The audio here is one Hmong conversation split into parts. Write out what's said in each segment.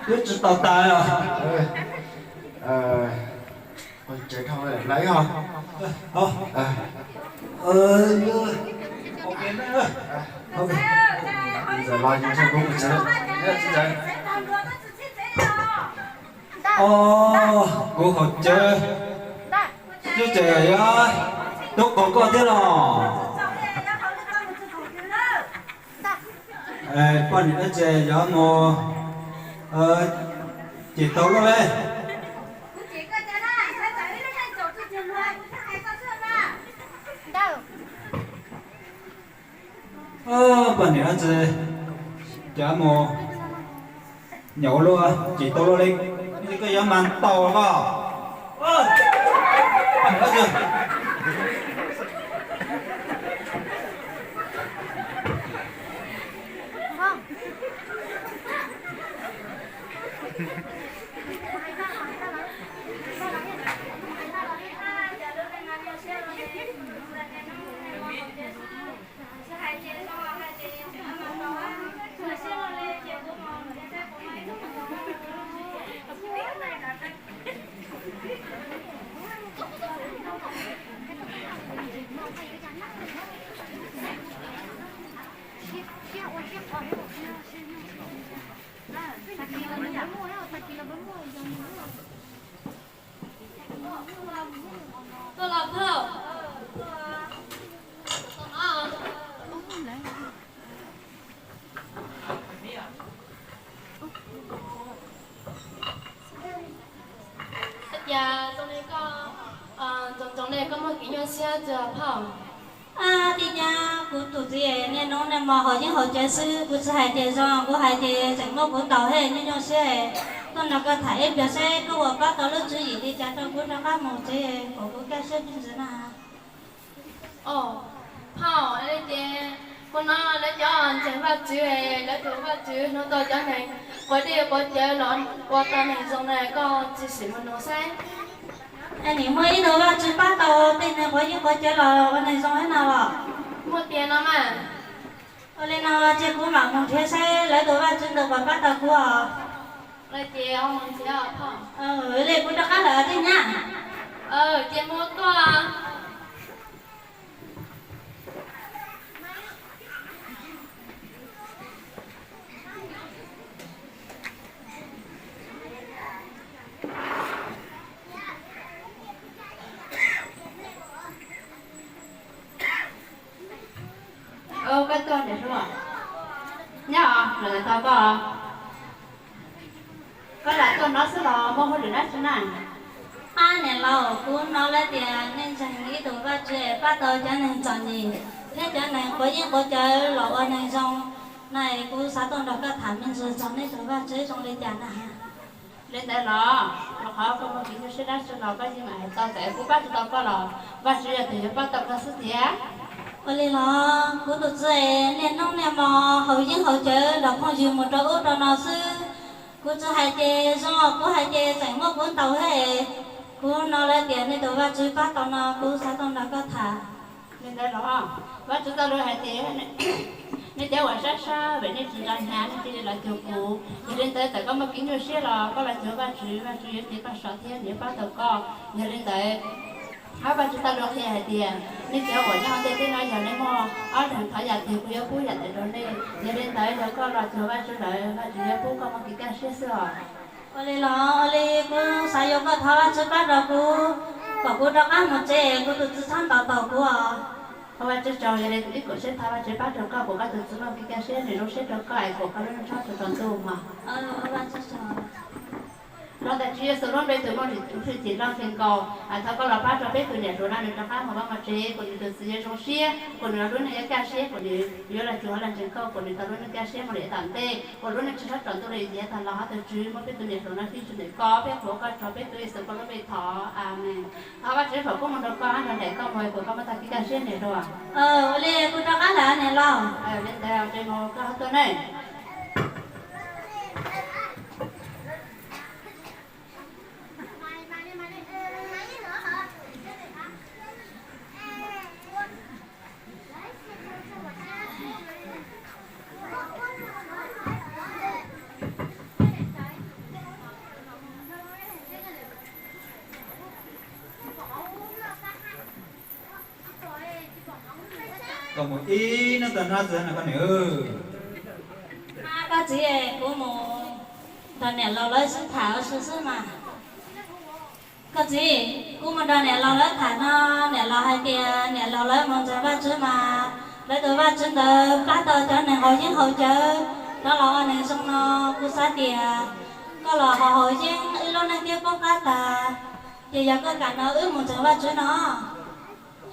Twb tsis tau tas os. Ua tsev dhau lawm os. Txawm los yus ntshe kuv mus tsev lawm. Txiv ntxawm. Os, kuv haus cawv, twb tseem yuav tub qaug koj thiab los. Poj niam dab tsi yuav mus cem tau luaj li? Poj niam dab tsi yuav mus nyuam ua luaj cem tau luaj li? Koj yuav mas tau los. Tuaj los phauj. Ua cas zoo li koj, ntsoov ntsoov li koj muaj kev nyuaj siab tiag phauj? Ab, tij Nyab, kuv tus txiv niaj hnub niaj hmo haus yeeb haus cawv xwb, kuv tsis hais tias zoo, kuv hais tias tseem muab kuv ntaus thiab nyuaj nyuaj siab. Tuaj nrog koj tham ib pliag seb koj puas pab tau lub tswv yim li cas rau kuv rov qab mus tsev kom kuv kaj siab me ntsis na. Phauj, li ces kuv hnov lawv cov ntseeg Vajtswv, lawv tus Vajtswv hnov tau cov neeg quav dej quav cawv los ua tau neeg zoo na, koj tsis sim mus nug saib? Nim muaj ib tug Vajtswv pab tau tej neeg quav yeeb quav cawv los ua neeg zoo thiab no los? Muaj tiag no mas. Ua li no ces kuv mam mus nrhiav saib lawv tus Vajtswv ntawd puas pab tau kuv os. Li ces mus nrhiav phauj. Li kuv rov qab lawm tij Nyab. Ces mus koj. Koj tuaj niam hluas. Nyob os, lawv tau koj. Koj lam tuaj no xwb los muaj hauj lwm dab tsi na? Ab niam laus, kuv hnov lawv tias nej ntseeg ib tug Vajtswv pab tau cov neeg txom nyem thiab cov neeg quav yeeb quav cawv los ua neeg zoo na, kuv xav tuaj nrog koj tham me ntsis txog nej tus Vajtswb zoo li cas na. Li ntawd los, rau qhov koj muaj kev nyuaj siab dab tsi los koj yeej mam hais tau, txawm kuv pab tsis tau koj los Vajtswv yog tus yuav pab tau koj xwb tiag. Ua li los kuv tus txiv niaj hnub niaj hmo haus yeeb haus cawv nrog phooj ywg mus rau ub rau no xwb. Kuv tsis hais ces zoo, kuv hais ces tseem muab kuv ntaus thiab. Kuv hnov lawv tias nej tus Vajtswv pab tau no, kuv xav tuaj nrog koj tham. Li ntawd los, Vajtswv txoj lus hais tias, nej cov uas sab sab vim nej tsis nco hnyav nej cia li los cuag kuv. Yog li ntawd txawm koj muaj kev nyuaj siab los koj los cuag Vajtswv, Vajtswv yuav cia koj so thiab nws yuav pab tau koj. Yog li ntawd, Vajtswv txoj lus qhia hais tias, nej cov uas nyob hauv ntiaj teb no yog nej muaj ob leeg thov yam twg kuv yuav pub yam ntawd rau nej. Yog li ntawd yog koj los cuag Vajtswv lawm Vajtswv yuav pub koj muaj kev kaj siab xwb os. Ua li los, ua li kuv xav yuav koj thov Vajtswv pab rau kuv, kom kuv rov qab mus tsev, kuv tus txiv txhob ntaus taus kuv os. Ua Vajtswv tsaug, yog li kuv ib kaum siab thov Vajtswv pab rau koj, kom koj tus txiv muaj kev kaj siab, nws zoo siab rau koj es kom koj lub neej txhob tsaus ntuj mog. Los ntawm Tswv Yexus lub npe tus muaj hwj chim loj kawg nkaus, thov koj los pab rau peb tus niam hluas no nws rov qab mus vaj mus tsev, kom nws tus txiv yuav zoo siab, kom nws lub neej yuav kaj siab, kom nws yuav los cuag los ntseeg koj, kom nws tau lub neej kaj siab mus li yav tom ntej, kom lub neej tsis txhob tsaus ntuj li yav tag los, ho tus Tswv muab peb tus niam hluas no fij tsis ntawm koj, peb qhuas koj tsaug, peb tuav Yexus koj lub npe thov, Amees. Thov Vajtswv foom koob hmoov rau koj, nrog nraim koj mus, kom koj muaj txoj kev kaj siab niam hluas. Ua li kuv rov qab lawm niam laus. Li ntawd ces mus koj ho tuaj ne. Koj mus ib hnub tag hnab txiv no koj niam. Koj txiv, kuv mus nrog niam laus lawv sib tham ua si xwb mas. Koj txiv, kuv mus nrog niam laus lawv tham no, niam laus hais tias niam laus lawv mus ntseeg Vajtswv mas lawv tus Vajtswv ntawd pab tau cov neeg haus yeeb haus cawv rov los ua neeg zoo no. Kuv xav tias koj los haus haus yeeb wb lub neej thiaj poob qab tag, ces yog koj kam no wb mus ntseeg Vajtswv no.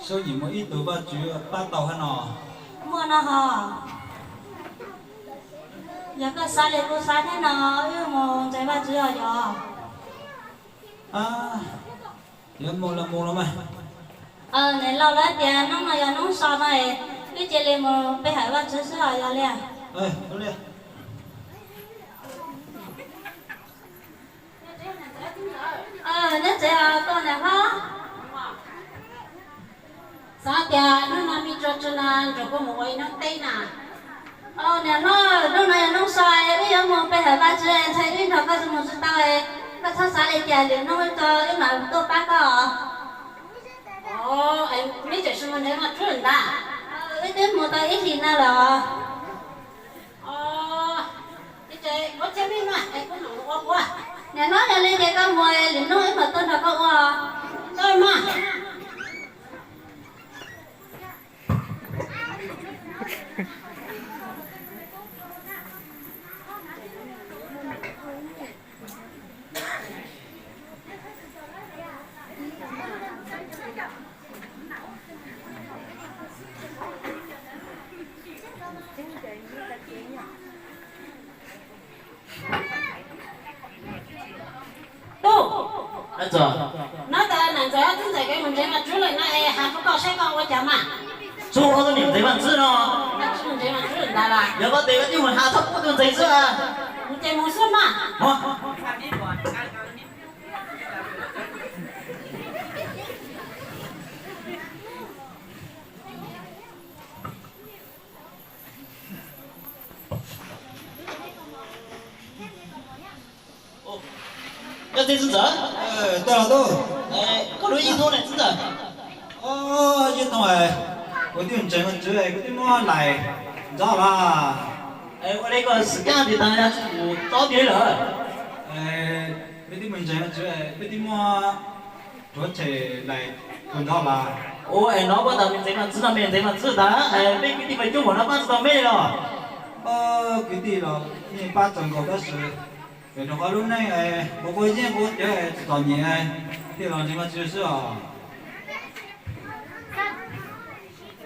Sub nyim muaj ib tug Vajtswv pab tau hab no. Muaj no hos. Yog koj xav li kuv xav thiab no, wb mus ntseeg Vajtswv os yog. Yuav mus los mus los mas. Niam laus lawv tias hnub no yog hnub so no, wb cia li mus pe hawm Vajtswv xwb os yog li. Neb tsev os, koj niam hlob. Xav tias hnub no me tso tso na nrog koj mus ua ib hnub teb na. Niam hlob, hnub no yog hnub so, wb yuav mus pe hawm Vajtswv, ntshai wb nrog koj mus tsis tau. Koj txhob xav li cas, lwm hnub wb tso wb mam tuaj pab koj. Neb tseem mus ntseeg Vajtswv ntag? Wb twb mus tau ib hlis no lawm. Niam hlob, yog li ces koj mus, lwm hnub wb mam tuaj nrog koj ua. Tub, no tas niam ntxawm ob tug ntxawm kev mus ntseeg Vajtswv lawm no es has rau koj saib koj ua cas mas. Tub, ob tug niam ntseeg Vajtswv no. Ntseeg Vajtswv ntag las. Yog koj tes koj twb mus has txog kuv tus ntxeev xwb. Mus ces mus xwb mas. Yog txiv ntxawm, tuaj los tub. Koj lub yeej thooj ne txiv ntxawm? Yeej thooj, kuv twb ntseeg Vajtswv, kuv twb muab lais ntxov lawm. Ua li koj xwm kab tis tas yog tsis tus txob tiag lawm. Peb twb mus ntseeg Vajtswv, peb twb muab rhuav tshem lais tus ntxov lawm. Ua es no puab tas me ntxeev Vajtswv no, me ntxeev Vajtswv tas, peb kwv tij pab coob npaum no pab tsis tau mej li los? Kwv tij los yeej pab txaus nkaus tab sis vim rau qhov lub neej quav quav yeeb quav cawv tsis txom nyem thiaj los ntseeg Vajtswv xwb os.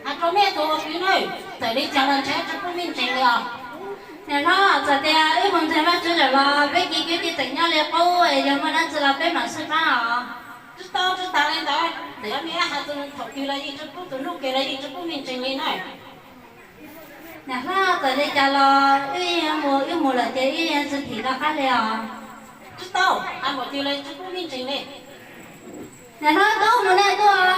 Has rau mej tus ua kwv na, txawm li cas los ntshe tsis pub mej ntseeg li os. Niam hlob, txawm tias wb mus ntseeg Vajtswv lawm los peb kwv tij tseem nyob li qub, yog muaj dab tsi los peb mam sib pab os. Tsis tau tsis tas li ntawd, txawm yog mej hais tus thaum twg los yeej tsis pub, tus hnub kawg los yeej tsis pub mej ntseeg li na. Niam hlob, txawm li cas los wb yeej mus, wb mus lawm ces wb yeej tsis phim rov qab li os. Tsis tau, hais npaum twg los tsis pub mej ntseeg li. Niam hlob, tub mus nej tuaj.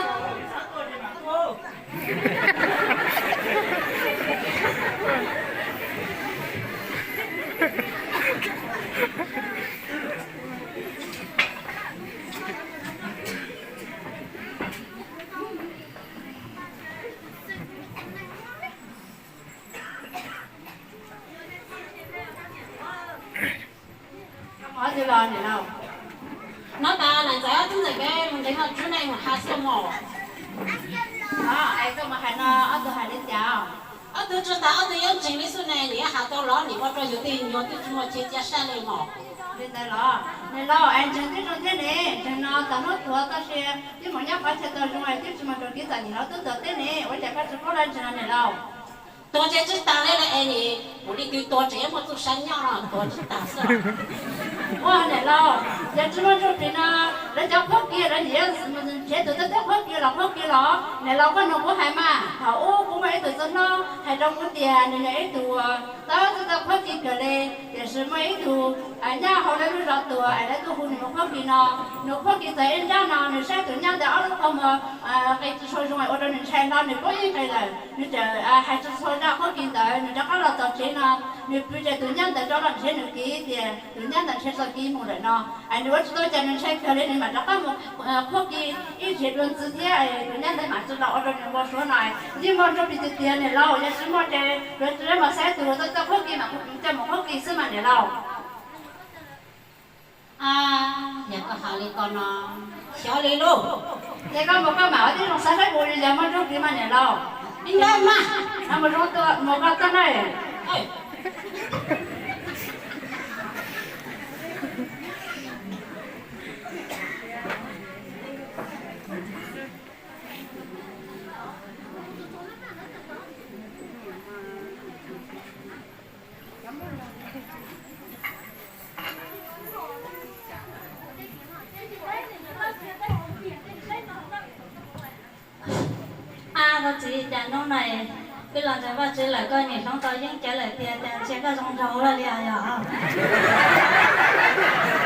Nov tas niam ntxawm ob tug ntxawm kev mus ntseeg Vajtswv ne, mus has xwb mog. Es koj mus hais no ob tug hais li cas? Ob tug tsis tas ob tug yuav ntseeg li xwb ne, nim yuav has tau los nim ua rau yus tej nyuag twb tsis muaj chaw cia siab li mog. Li ntawd los niam laus, es ntseeg twb zoo thiab ne, ntseeg no txog hnub tuag tab sis twb mus nyob qhov chaw tau zoo es twb tsis mus rau kev txom nyem hauv tub tuag teb ne, ua cas koj tsis paub los ntseeg no niam laus? Tuag ces tsis tas li lawm es nim mus li twg tuag tseem yuav muaj txuj sa nyob no, tuag tsis tas xwb. Ua niam laus, yog tsis muaj ntsuj plig no, lawv cov qhuab kiag lawv nim yuav nrhiav tus twb qhuab kiag los qhuab kiag los. Niam laus koj nug kuv hais mas, thaum ub kuv muaj ib tug txiv hlob hais rau kuv tias nws yog ib tug tau txawj qhuab kiag kawg li, tiam Tsis muaj ib tug nyab hauv lawv lub zos tuag es lawv tuaj hu nws mus qhuab kis no. Nws qhuab kis txog ib nrab no, nws saib tus nyab ntawd ob lub qhov muag qi tsis tshua zoo es ua rau nws ntshai hlo, nws paub yeej nqis lawm. Nws txawm hais tsis tshua zaj qhuab kis ntawd, nws rov qab los txog tsev no, nws pw ces tus nyab ntawd rov los nrhiav nws kiv tias tus nyab ntawd ntshe txo kiv mus lawm no. Es nws ua tsis tau cas, nws ntshai kawg li, nws mam rov qab mus qhuab kis ib ntsiav dua ntxiv thiab, tus nyab ntawd mam tsis los ua rau nws npau suav no. Yeej muaj ntsuj plig tiag tiag niam laus, yog tsis muaj ces yuav tsis muaj, saib tus uas txawj txawj qhuab kis mam coj mus qhuab kis xwb mas niam laus. Yog koj hais li ko no, xyov li lauj. Ces koj mus koj mam ua tib zoo xav saib puas li yog muaj ntsuj plig mas niam laus. Ib nrab mas, mus zoo tua mus koj txoj na. A, koj txiv, cas hnub no wb los ntseeg Vajtswv lawm koj nim hloov tau yeeb cev lawm tiag, cas ntsia koj zoo nraug ua luaj li yog?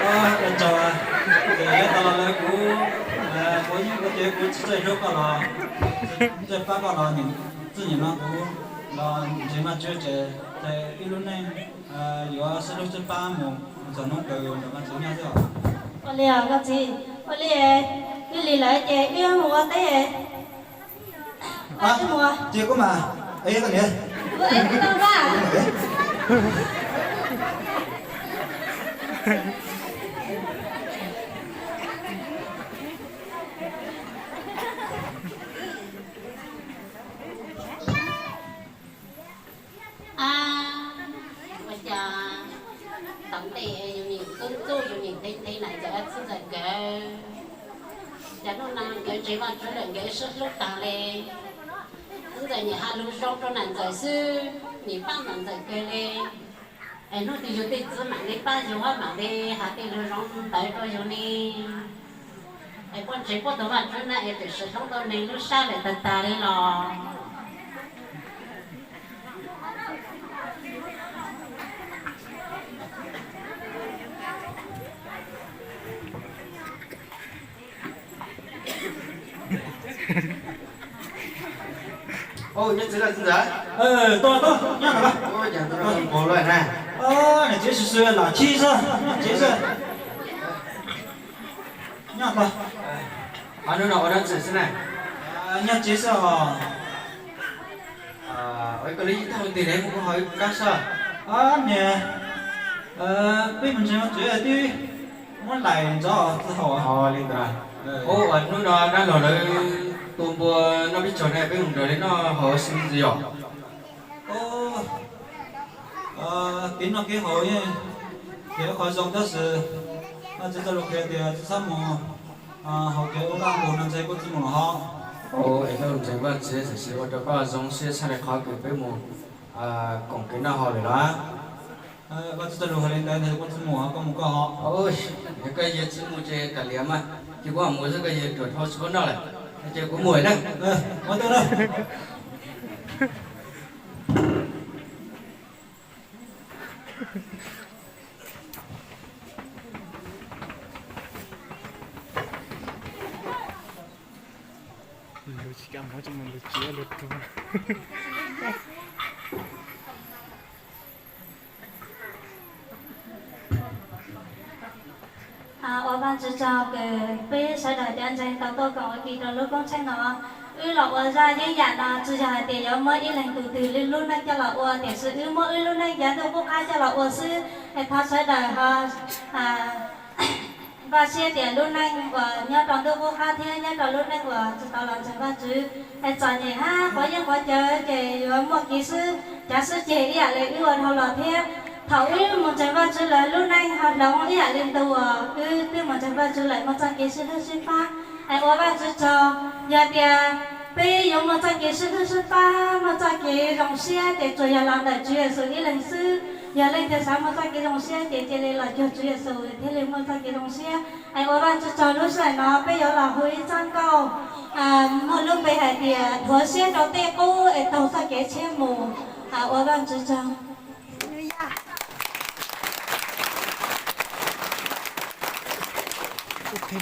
Ua tsaug, ces yav tas los lawv kuv, kuv yeej ua ces kuv tsis txawj hlub koj los, txawj pab koj los, txij nim no kuv los ntseeg Vajtswb ces ib lub neej yuav sib hlub sib pab mus txog hnub kawg nrog Vajtswv nyob xwb os. Ua li os koj txiv, ua li, wb lig lawm ces wb mus ua teb. Ces kuv mas, koj niam. A, ua cas tom ntej yus nim tub ntxub yus nim ntev ntev na, ntxawm txwv ntxawm nkawd, cas hnub no nkawd ntseeg Vajtswv lawm nkawd sib hlub tag li. Txwv ntxawm nim hais lus zoo rau nam ntxawm xwb, nim pab nam ntxawm kawg li. Es hnub twg yus tej txwv mam li pab yus, mam li hais tej lus zoo ntawd rau yus ne. Es puab ntseeg puab tus Vajtswv na es tseem sib hlub tau neeg lub sab lawm tag tag li los. Nyob txiv lawm txiv ntxawm. Tuaj tuaj nyob ntawm ko. Niam txiv sib sib lam chib xwb, nyob txiv xwb. Nyob ko. Hnub no ua dab tsi xwb na? Nyob txiv xwb os. Koj li ib tag tig ne, muab koj ho ib kab soj. Niam, peb mus ntseeg Vajtswv twb muab laim ntxov txiv haus li ntawd. Ua hnub no dab laug lawv tua npua noj peb caug ne, peb mus nrog li noj haus ua si ntxiv yom? Kev noj kev haus yeej yog ib qho zoo tab sis Vajtswv txoj lus qhia tias tsis txhob mus haus kev ua vaj mus no ntshe koj tsis mus los ho. Es koj ntseeg Vajtswv tam sis ua rau koj zoo siab tshaj li qhov kws peb mus koom kev noj haus lawm los? Vajtswv txoj lus hais li ntawd ntag, koj tsis mus koj mus koj ho. Yog koj yawg tsis mus ces kav liam mas, ces kuv mam mus xwb, koj yawg ruam dhau tsis paub noj lawm, ces kuv mus na. Ua tau na. Ua Vajtswv tsaug kws peb sawv daws cov ntseeg tau tuaj koom ua ke rau lub koob tsheej no. Wb los ua zaj yeeb yam no tsis yog hais tias yuav muab ib leeg tus twg li lub neej coj los ua, tiam sis wb muab wb lub neej yav ntuj qub qab coj los ua xwb. Es thov sawv daws ho npaj siab tias lub neej uas nyob rau ntuj qub qab thiab nyob rau lub neej uas tsis tau los ntseeg Vajtswv, es txom nyem hab quav yeeb quav cawv ces yuav muaj kev sib cav sib ceg ib yam li wb ua dhau los thiab. Thaum wb mus ntseeg Vajtswv lawm lub neej ho hloov ib yam li ntu uas wb twb mus ntseeg Vajtswv lawm, muaj txoj kev sib hlub sib pab. Es ua Vajtswv tsaug, yog tias peb yuav muaj txoj kev sib hlub sib pab, muaj txoj kev zoo siab ces tsuas yog los ntawm Tswv Yexus ib leeg xwb. Yog leej twg xav muaj txoj kev zoo siab ces cia li los cuag Tswv Yexus thiaj li muaj txoj kev zoo siab. Es ua Vajtswv tsaug, lub sij hawm no peb yuav los hu ib txoj nkauj muaj lub npe hais tias dhuav siab rau tej qub es taug txoj kev tshiab mus. Ua Vajtswv tsaug. Mas